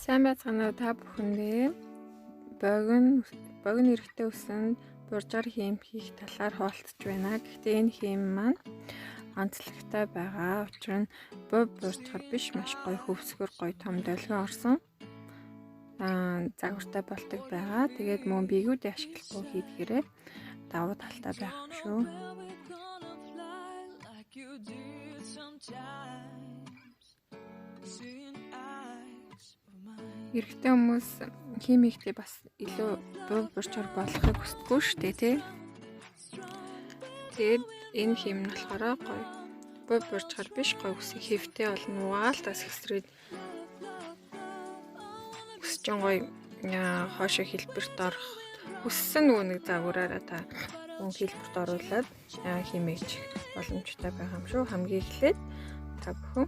Сайн байцгаана уу та бүхэндээ. Богино эрэгтэй үсэнд буржгаар хийм хийх талаар хуваалцаж байна. Гэхдээ энэ хийм маань онцлогтой байгаа. Учир нь буй буржгаар биш, маш гоё хөвсгөр, гоё том долгион орсон загвартай болдог байгаа. Тэгээд мөн биегүүдээ ашиглахгүй хийдгээрээ давуу талтай байх юм шүү. Эрэгтэй хүмүүс хийм хийхдээ бас илүү буй буржгаар болохыг хүсдэггүй шүү дээ, тий. Тэгээд энэ хийм нь болохоор гоё буй буржгаар биш, гоё үсийг хэвтэй болно. Угаал тас хэсрээд үс чинь гоё хоошо хэлбэрт орох. Үссэн нөгөө нэг загвараараа та мөн хэлбэрт оруулаад хиймээч боломжтой байгаа юм шүү. Хамгийн эхлээд та бүхэн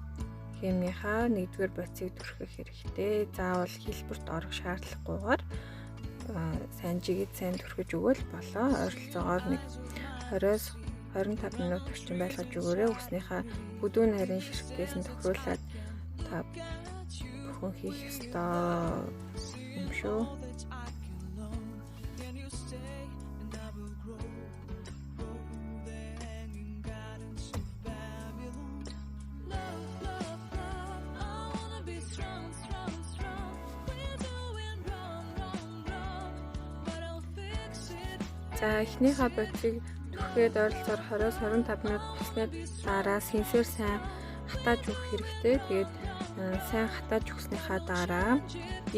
хиймийнхаа нэгдүгээр бодисыг түрхэх хэрэгтэй. Заавал хэлбэрт орох шаардлагагүйгээр сайн жигэд сайн түрхэж өгөөл болоо. Ойролцоогоор нэг 20-оос 25 минут орчим байлгаж өгөөрэй. Үснийхээ бүдүүн нарийн ширхгээс нь тохируулаад та бүхэн хийх ёстой юм шүү. За эхнийхээ бодисыг түрхээд ойролцоогоор 20-25 минут болсны дараа сэнсээр сайн хатааж өгөх хэрэгтэй. Тэгээд сайн хатааж өгснийхаа дараа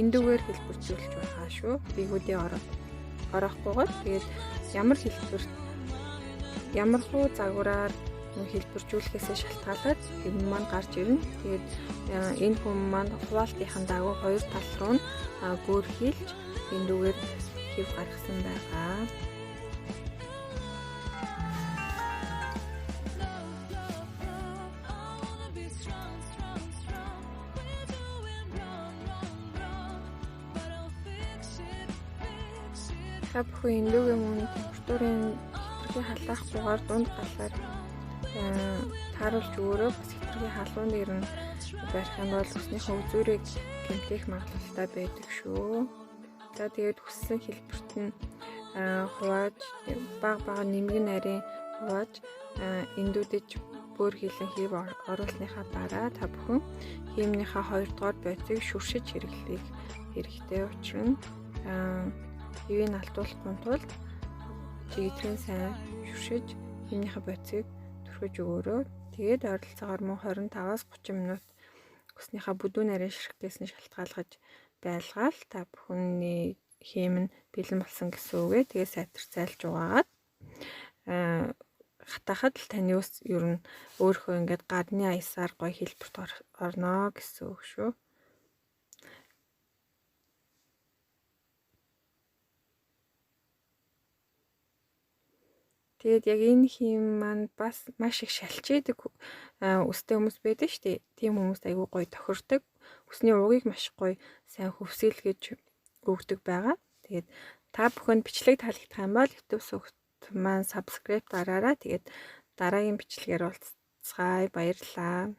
эндүүгээр хэлбэржүүлж байгаа шүү. Биегүүдээ ороохгүйгээр тэгээд ямар хэлбэрт ямар хуу загвараар хэлбэржүүлэхээсээ шалтгаалаад хэм маань гарч ирнэ. Тэгээд энэ хүм маань хуваалтынхан дагуу хоёр тал руу нь гөр хийлж эндүүгээр хэв гаргасан байгаа. Та бүхэн эндүүгээ мөн температурын хэтэрхий халаахгүйгээр дунд галаар тааруулж өгөөрэй. Бас хэтэрхий халуун дээр нь барих юм бол үснийхээ үзүүрийг гэмтэх магадлалтай байдаг шүү. За тэгээд хүссэн хэлбэрт нь хувааж баг бага нэмгэн нарийн хувааж эндүүдэж бөөр хилэн хийв оруулсныхаа дараа та бүхэн хиймнийхээ хоёрдугаар бодисыг шүршиж хэрэглэх хэрэгтэй. Учир нь хэвийг алдуулахгүй тулд жигдрийн сайн шүршиж хиймнийхээ бодисыг түрхэж өгөөрэй. Тэгээд ойролцоогоор мөн 25-аас 30 минут үснийхээ бүдүүн нарийн ширхгээс нь шалтгаалгаж байлгаал та бүхний хийм нь бэлэн болсон гэсэн үг ээ. Тэгээд сайтар зайлж угаагаад хатаахад л таны ус ер нь өөрхөө ингээд гадны аясаар гоё хэлбэрт орно гэсэн үг шүү. Тэгээд яг энэ хийм маань бас маш их шалчийдэг үстэй хүмүүс байдаг шүү дээ. Тийм хүмүүст айгүй гоё тохирдог. Үсний угийг маш гоё сайн хөвсгөлгэж өгдөг байгаа. Тэгээд та бүхэнд бичлэг таалагдах юм бол YouTube сувгт маань subscribe дараарай. Тэгээд дараагийн бичлэгээр уулзцгаая. Баярлалаа.